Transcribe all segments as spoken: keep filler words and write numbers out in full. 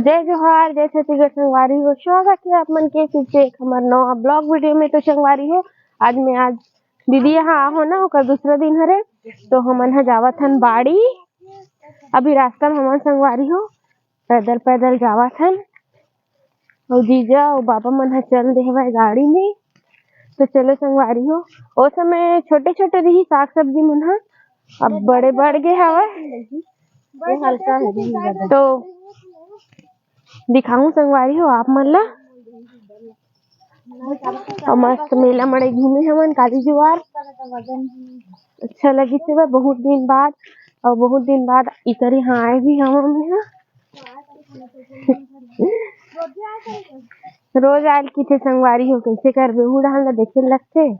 जय जोहार, जय छत्तीसगढ़ संगवारी हो। स्वागत है आप मन के फिर से एक हमर नवा ब्लॉग वीडियो में। तो संगवारी हो, आज मैं आज दीदी यहाँ आहो ना, ओकर दूसरा दिन हरे, तो हमन ह जावत हन बाड़ी। अभी रास्ता में हमन संगवारी हो पैदल पैदल जावत हन, अउ जीजा अउ बाबा मन ह चल दे हवय गाड़ी में। तो चलो संगवारी हो, ओ समय छोटे छोटे रही साग सब्जी मन ह, अब बड़े बढ़ गे हवय। ये हल्का है, तो दिखाऊं संगवारी हो आप मन ला। अउ मस्त मेला मड़ई घूमे हमन काली जुआर। अच्छा लगिस हे बहुत दिन बाद, अउ बहुत दिन बाद इकर यहाँ आए भी हवं मैं ह। रोज आयल किथे संगवारी हो, कैसे करबे, उहू डाहन ला देखे लगथे।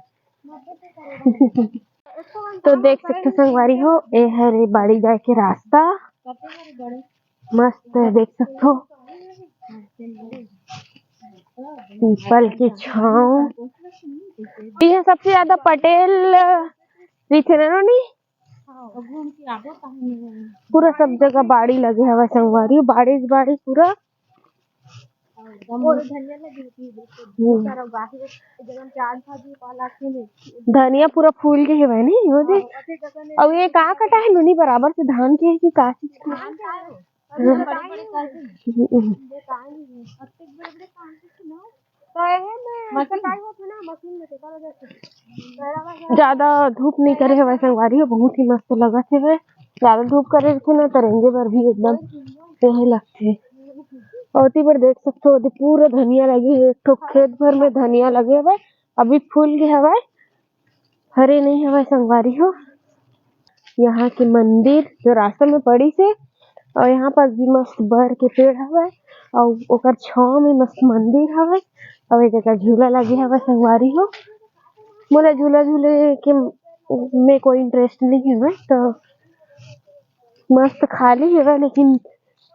तो देख सकथो संगवारी हो, ए हरे बाड़ी जाए के रास्ता। मस्त है, देख सकथो पीपल के छांव। ये सबसे ज्यादा पटेल रहिथे ना नोनी, पूरा सब जगह बाड़ी लगे हवय संगवारी, बाड़ी बाड़ी पूरा। हम्म। धनिया पूरा फूल के हवय नहीं, हो दे। अउ ये का कटा है नोनी, बराबर से धान के है कि का चीज के? हम्म। ज्यादा धूप नहीं करे हवय संगवारी हो, बहुत ही मस्त लगत हवय। ज्यादा धूप करे रहिथे ना, त रेंगे बर भी एकदम तेहे लगथे। अउ ओती बर देख सकथो, ओती पूरा धनिया लगे हे, एक ठो खेत भर में धनिया लगे हवय, अभी फूल गे हवय, हरे नहीं हवय संगवारी हो। यहाँ के मंदिर जो रास्ता में पड़िस हे, अउ यहाँ पास भी मस्त बर के पेड़ हवय, अउ ओकर छांव में मस्त मंदिर हवय, अउ ए जगह झूला लगे हवय संगवारी हो। मोला झूला झूले के में कोई इंटरेस्ट नहीं हवय, तो मस्त खाली हवय, लेकिन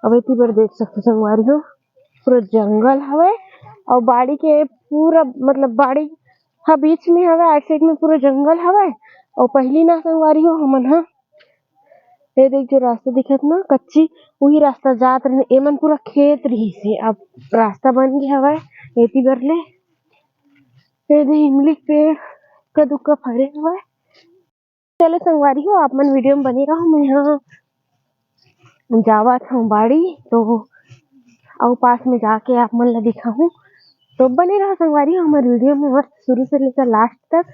अब एती बर देख सकथो संगवारी हो, पूरा जंगल हवय, अउ बाड़ी के पूरा मतलब बाड़ी ह बीच में हवय, आइड साइड में पूरा जंगल हवय। अउ पहिली ना संगवारी हो, हमन ह ये देख जो रास्ता दिखत ना कच्ची, उही रास्ता जात रहिन। एमन पूरा खेत रहिस हे, अब रास्ता बन गे हवय एती बर ले। ये दे इमली के पेड़ कदुका फरे हवय। चलो संगवारी हो, आप मन वीडियो में बने रहो, मैं यहाँ जावत हूँ बाड़ी, तो अउ पास में जाके आप मन ला दिखाहूँ। तो बने रहो संगवारी हो हमर वीडियो में, मस्त शुरू से लेकर लास्ट तक।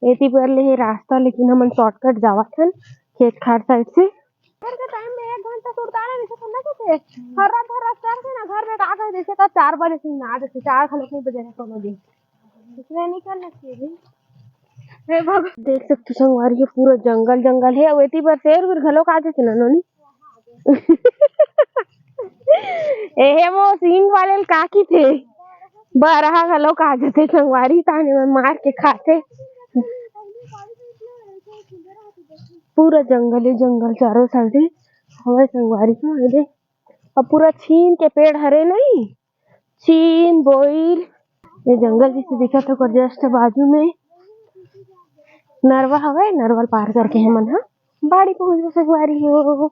एती बर ले हे रास्ता, लेकिन हमन शॉर्टकट जावत हन खेत खार साइड से। घर के टाइम में एक घंटा सुरतारा नहीं सकत ना, कैसे हर रात हर रात चल के ना घर में का कर देथे, का चार बजे से ना देथे, चार घलोक नहीं बजे रहे कोनो दिन। इसलिए नहीं करना चाहिए भाई। हे भगवान। देख सकथो संगवारी हो, पूरा जंगल जंगल हे, अउ एती बर शेर उर घलोक आ जथे ना नोनी। एहे वो सींग वाले ल का किथे, बरहा घलोक आ जथे संगवारी, ताने मन मार के खाथे। पूरा जंगल हे, जंगल चारों साइड हे। हवय संगवारी हो, ये दे, अब पूरा छीन के पेड़ हरे नहीं, छीन बोइर, ये जंगल जैसे दिखत हे, ओकर जस्ट बाजू में नरवा हवय, नरवा ल पार करके हमन ह बाड़ी पहुंचबो संगवारी हो।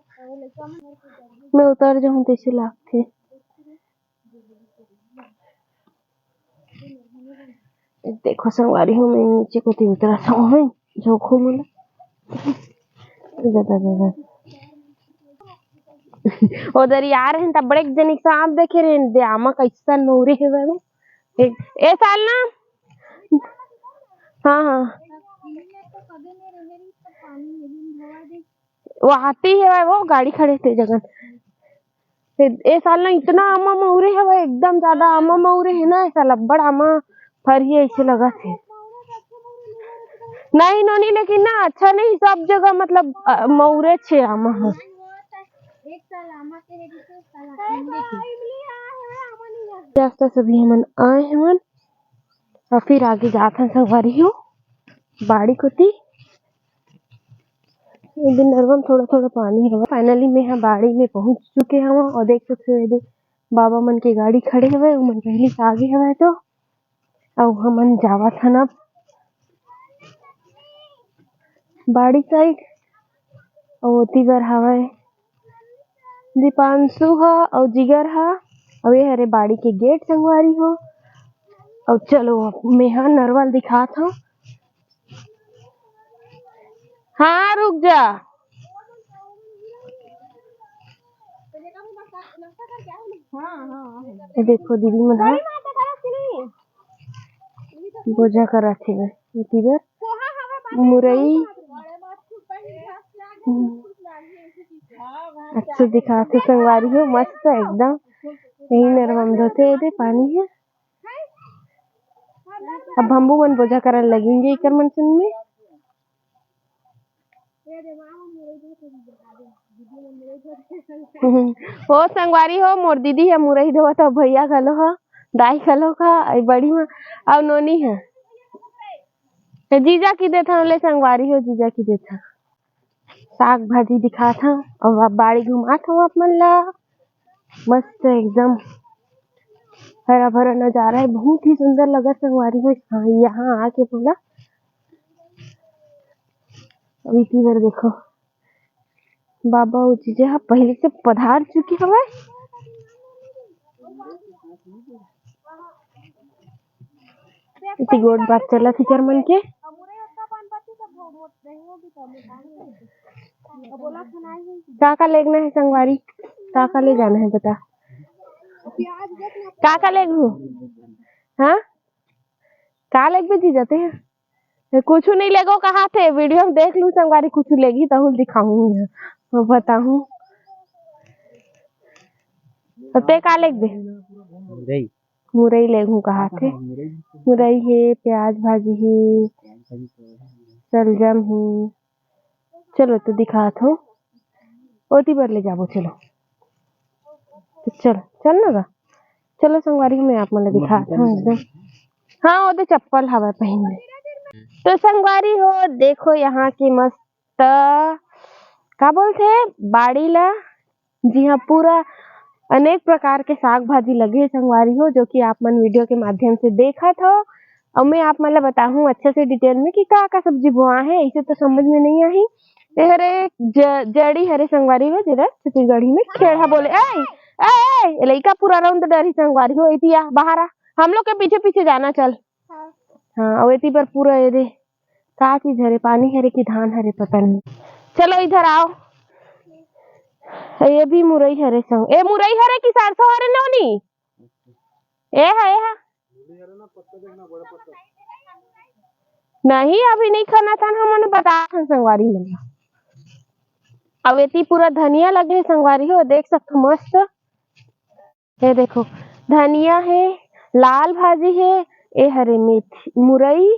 मैं उतर जाहूं तैसे लागथे। देखो संगवारी हो, मैं नीचे कोती उतरत हवं, झोंकहूं मोला। दादा, दादा। ओ दरी आ रहे हैं, तब बड़े एक जनिक सांप देखे रहे हैं, दे आमा कैसन मौरे हे वो। ए, ए साल ना, हाँ, हाँ। वो आती है वो गाड़ी खड़े थे जगन। ए, ए साल ना इतना आमा मौरे हवय, एकदम ज्यादा आमा मौरे हे ना, ए साल अब्बड़ आमा फरही ऐसे लगत हे। नहीं नोनी, लेकिन ना अच्छा नहीं, सब जगह मतलब, अ, मौरे छे आमा ह। रास्ता सभी हमन आए हमन। अउ फिर आगे जात हन संगवारी हो बाड़ी कोती। ये दिन नरवा म थोड़ा थोड़ा पानी हवय। फाइनली मैं ह बाड़ी में पहुंच चुके हवं अउ देख सकते हो, ये दे बाबा मन के गाड़ी खड़े हवय, ओमन पहिली से आगे हवय तो अउ हमन जावत हन अब बाड़ी साइड। अउ ओती बर हवय दीपांशु ह अउ जिगर ह, अउ ये हरे बाड़ी के गेट संगवारी हो। अउ चलो, अब मेहा नरवा ल दिखात हव। हाँ, रुक जा। ये देखो दीदी मन ह बोझा करत हे, एती बर मुरई। हम्म। अच्छा दिखात हे संगवारी हो, मस्त एकदम। यही नरवा म धोथे एदे पानी हे। अब भम्बू मन बोझा करन लगिन गे एकर मन सुन में। ओ संगवारी हो, मोर दीदी ह मुरई धोवत ह, भैया घलो ह, दाई घलो ह, ए बड़ी माँ अउ नोनी ह। ए जीजा की देथव ले संगवारी हो, जीजा की देथव। साग भाजी दिखात हव अउ अब बाड़ी घुमात हव आप मन ला। मस्त एकदम हरा भरा नजारा हे, बहुत ही सुंदर लगत संगवारी हो। हाँ, यहाँ आके बोला। अभी की बार देखो, बाबा अउ जीजा ह पहले से पधार चुके हवय। एती गोठ बात चलत हे कर मन के। का का लेगना हे संगवारी? का का ले जाना हे बता? का का लेगहू? हाँ, का लेगबे जीजा ते? कुछु नइ लेगो कहाथे, video में देख लू संगवारी, कुछु लेगही तहू ल दिखाहूँ मैं, बताहूँ। त ते का लेगबे? मुरई। मुरई लेगहूँ कहाथे। मुरई हे, प्याज भाजी हे, सलजम हे। चलो तो दिखात हव, ओती बर ले जाबो। चलो, तो चल, चल ना गा। चलो संगवारी हो, मैं आप मन ला दिखात हव एकदम। हाँ, ओदे चप्पल हवय पहिन ले। तो संगवारी हो, देखो यहाँ के मस्त, का बोलथे, बाड़ी ला, जी हाँ, पूरा अनेक प्रकार के साग भाजी लगे हे संगवारी हो, जो कि आप मन video के माध्यम से देखत हव। अउ मैं आप मन ला बताहूँ अच्छा से detail में कि का का सब्जी बोआ हे, ऐसे तो समझ में नहीं आही। ये हरे ज-, जड़ी हरे संगवारी हो, जेला छत्तीसगढ़ी में खेड़हा बोले। ए, ए, ए, ए लइका पूरा रौंद डरही संगवारी हो, एती आ, बाहर आ, हम लोग के पीछे पीछे जाना, चल। हाँ। हाँ, अउ एती बर पूरा ये दे, का चीज हरे, पानी हरे कि धान हरे, पता नहीं। चलो इधर आओ, ये भी मुरई हरे संग, ए मुरई हरे कि सरसों हरे नोनी? ए हा, ए हा। नहीं, अभी नहीं खाना था, हमन बता हन संगवारी मन ला। अब एती पूरा धनिया लगे हे संगवारी हो, देख सकथो मस्त। ये देखो, धनिया हे, लाल भाजी हे, ए हरे मेथी, मुरई,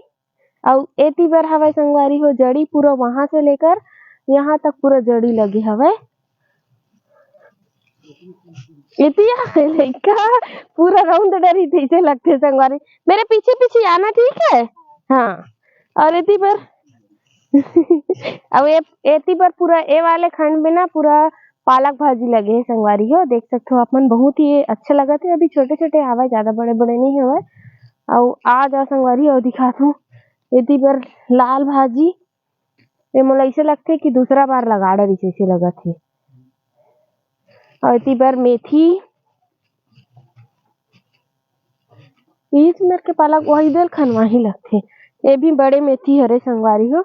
अउ एती बर हवय संगवारी हो जड़ी, पूरा वहां से लेकर यहाँ तक पूरा जड़ी लगे हवय। एती आ लइका पूरा रौंद डरही तइसे लगथे संगवारी। मेरे पीछे पीछे आना, ठीक है? हाँ, अउ एती बर अउ ए-, एती बर पूरा ए वाले खंड में ना पूरा पालक भाजी लगे हे संगवारी हो, देख सकथो आप मन, बहुत ही अच्छा लगत हे। अभी छोटे-छोटे हावय, ज्यादा बड़े-बड़े नइ हवय। अउ आ जा संगवारी, अउ दिखाथों एती बर लाल भाजी, ए मोला अइसे लगथे कि दूसरा बार लगा डरिस, अइसे लगत हे। अउ एती बर मेथी, इस मेर के पालक वही देर खनवाही लगथे। ये भी बड़े मेथी हरे संगवारी हो।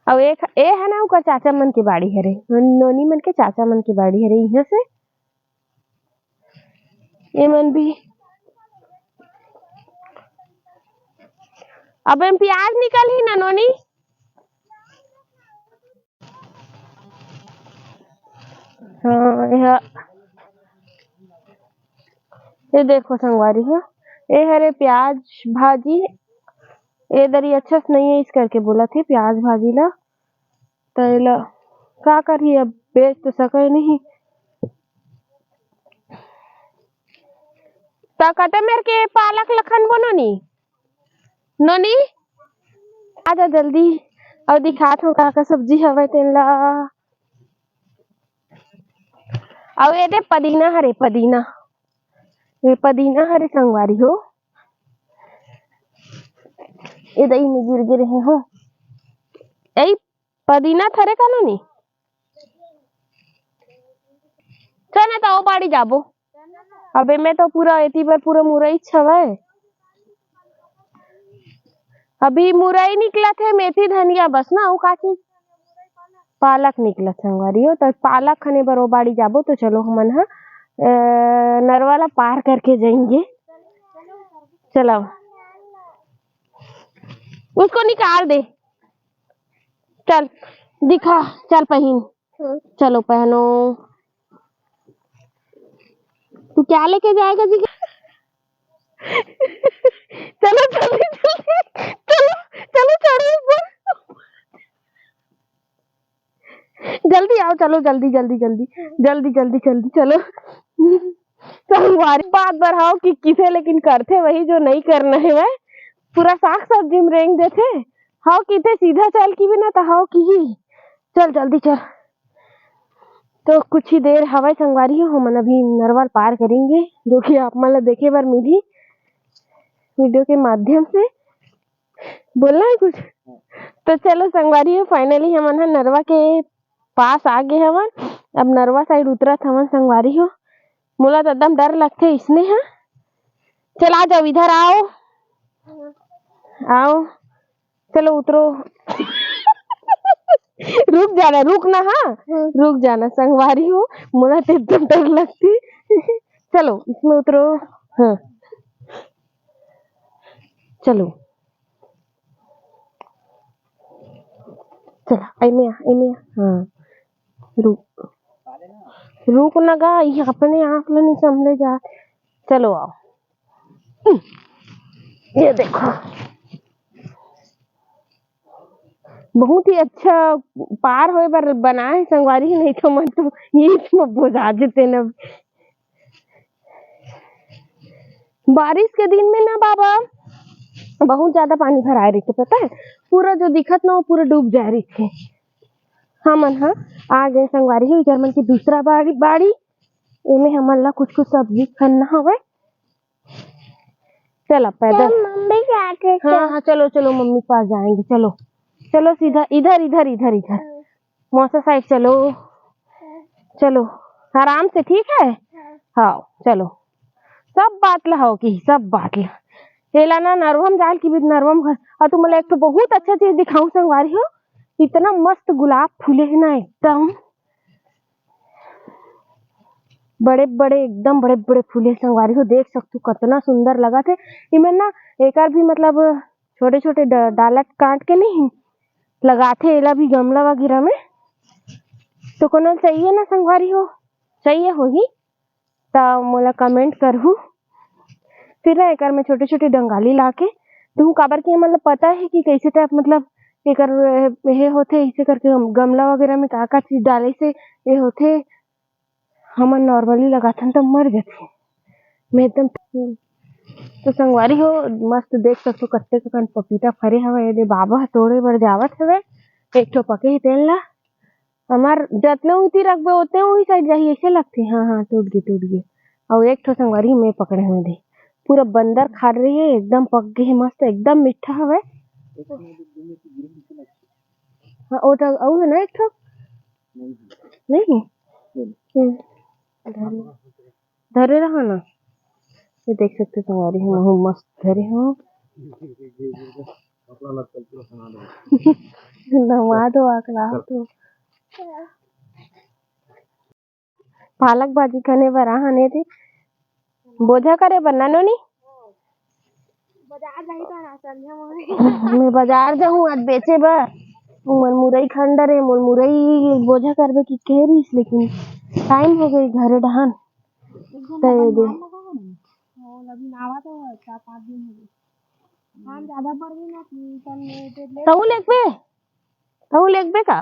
अउ एक, ए ह ना ओकर चाचा मन के बाड़ी हरे, नोनी मन के चाचा मन के बाड़ी हरे। इहाँ से ये मन भी, अब एम प्याज निकलही ना नोनी। हाँ, एहा, ये देखो संगवारी हो, ये हरे प्याज भाजी, ये दरी अच्छा से नहीं है, इस करके बोलत हे प्याज भाजी ला। त एला का करही, अब बेच तो सके नहीं। त कते मेर के पालक लखन बनो नी? नोनी, आजा जल्दी, अउ दिखात हव का का सब्जी हवय तेन ला। अउ ये दे पदीना हरे, पदीना, ये पदीना हरे संगवारी हो। ये दई में गिर गिर हे हो, ए पदीना थरे का नोनी? चल ना, त ओ बाड़ी जाबो। अबे में तो पूरा एती बर पूरा मुरई छवय। अभी मुरई निकलत हे, मेथी धनिया बस ना, अउ का चीज? पालक निकलत हे संगवारी हो। तो पालक खने बर ओ बाड़ी जाबो। तो चलो हमन ह, अ, नरवा ला पार करके जाएंगे। चलो, उसको निकाल दे। चल, दिखा, चल पहिन। चलो पहनो। तू क्या लेके जाएगा जी? चलो जल्दी जल्दी, चलो, चलो चढ़ो ऊपर। जल्दी आओ, चलो जल्दी जल्दी जल्दी जल्दी जल्दी जल्दी चलो। संगवारी बात बर हव कि किथे लेकिन करथे वही जो नहीं करना हे वह पूरा साग सब्जी में रेंग देथे। हव किथे सीधा चल की भी ना त हव की ही। चल जल्दी चल। तो कुछ ही देर हवय संगवारी हो, हमन अभी नरवा ल पार करेंगे, जो कि आप मन ल देखे बर मिलही वीडियो के माध्यम से। बोलना है कुछ? तो चलो संगवारी हो, finally हमन ह नरवा के पास आ गे हवन। अब नरवा side उतरत हवन संगवारी हो। मोला तो एकदम डर लगथे इसने ह। चल आ जाओ, इधर आओ, आओ, चलो उतरो। रुक जाना, रुक ना, हाँ, रुक जाना संगवारी हो, मोला तो एकदम डर लगथे। चलो इसमें उतरो। हाँ, चलो, चला, एमे आ, एमे आ। हाँ, रुक, रुक ना गा, ये अपने आप ले नहीं संभले जा। चलो आओ। ये देखो, बहुत ही अच्छा पार होए बर बनाए हे संगवारी, नहीं तो मैं तो ये इसमें बोझा जेते ना। बारिश के दिन में ना बाबा, बहुत ज्यादा पानी भराए रहिथे, पता है, पूरा जो दिखत ना, वो पूरा डूब जाए रहिथे। हमन ह आ गए संगवारी हो, इधर मन की दूसरा बाड़ी, बाड़ी। एमे हमन ला कुछ कुछ सब्जी खन्ना हवय। चला पैदल। चल, मम्मी के आके हाँ, चल। हाँ, चलो, चलो, मम्मी के पास जाएंगे। चलो, चलो सीधा इधर, इधर, इधर, इधर। हाँ। मौसा side चलो, चलो आराम से, ठीक है? हाँ। हाँ, चलो, सब बात ला हो की, सब बात ला। एला ना नरवा म जाल की भी नरवा म घर। और तुम लोग एक तो बहुत अच्छा चीज दिखाऊं संगवारी हो, इतना मस्त गुलाब फूले है ना एकदम। बड़े बड़े, एकदम बड़े बड़े फूल हे संगवारी हो, देख सकथो कतना सुंदर लगत हे। इमे ना एकर भी मतलब छोटे छोटे ड-, डाला काट के नहीं लगाथे, एला भी गमला वगैरह में। तो कोनो चाहिए ना संगवारी हो, चाहिए होही त मोला comment करहू। फिर ना एकर में छोटे छोटे डंगाली लाके दूहूं, काबर कि हमन ला पता है कि कैसे type मतलब एकर ये होथे, ऐसे करके हम गमला वगैरह में का का चीज डाले से ये होथे। हमन normally लगाथन त मर जथे। मैं एकदम तो संगवारी हो, मस्त देख सकथो कत्ते कन पपीता फरे हवय। ये दे बाबा ह तोड़े बर जावत हवय, एक ठो पके हे तेन ला। हमार जतने उती रखबे ओतने उही side जाही, ऐसे लगथे। हाँ हाँ, टूट गे टूट गे। अउ एक ठो संगवारी मैं पकड़े हवं दे, पूरा बंदर खा रही है, एकदम पक गे हे मस्त, एकदम मीठा हवय। हाँ, ओ तो अउ है ना एक ठो। नहीं है? हम्म। धरे, धरे रहा ना। ये देख सकते संगवारी हो, महू मस्त धरे हो। नवा दो आकला तो। पालक भाजी खने बर आहन एदे। बोझा करे बर ना नोनी? बाजार जाही तो ना संझा में। मैं बाजार जाहूँ आज बेचे बर। मोर मुरई खंडर हे, मोर मुरई बोझा करबे कि कह रहीस, लेकिन time हो गई घरे डहान। तो ये दे। अभी नावा तो चार पाँच दिन हो गए। धान ज्यादा पड़ गई ना, कि तब में तो ले तहूँ लेगबे? तहूँ लेगबे का?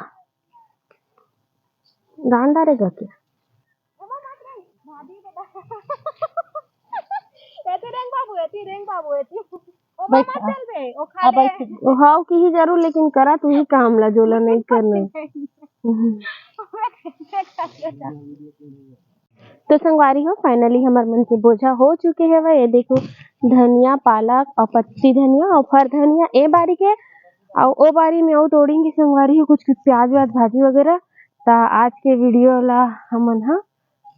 गांडा रे गके। एती रेंग बाबू, एती रेंग बाबू, एती। ओ बैठ, मामा चल बे, ओ खा अब ले। बैठ। ओ हाव की ही जरूर, लेकिन करा तू ही काम ला, जोला नहीं करना। तो संगवारी हो, finally हमर मन के बोझा हो चुके हवय। ये देखो, धनिया, पालक अउ पत्ती धनिया अउ फर धनिया ए बारी के, अउ ओ बारी में अउ तोड़ेंगे संगवारी हो कुछ कुछ प्याज व्याज भाजी वगैरह। त आज के video ला हमन ह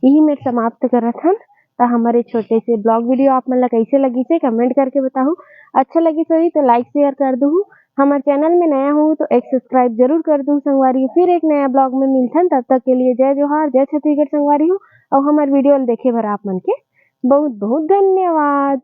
यही मेर समाप्त करत हन। त हमर ये छोटे से blog video आप मन ला कइसे लगिस हे, comment करके बताहू। अच्छा लगिस होही तो like share कर दूहू। हमर channel में नया हो तो एक subscribe जरूर कर दूहू संगवारी हो। फिर एक नया blog में मिलथन, तब तक के लिए जय जोहार, जय छत्तीसगढ़ संगवारी हो। अउ हमर video ल देखे बर आप मन के बहुत बहुत धन्यवाद।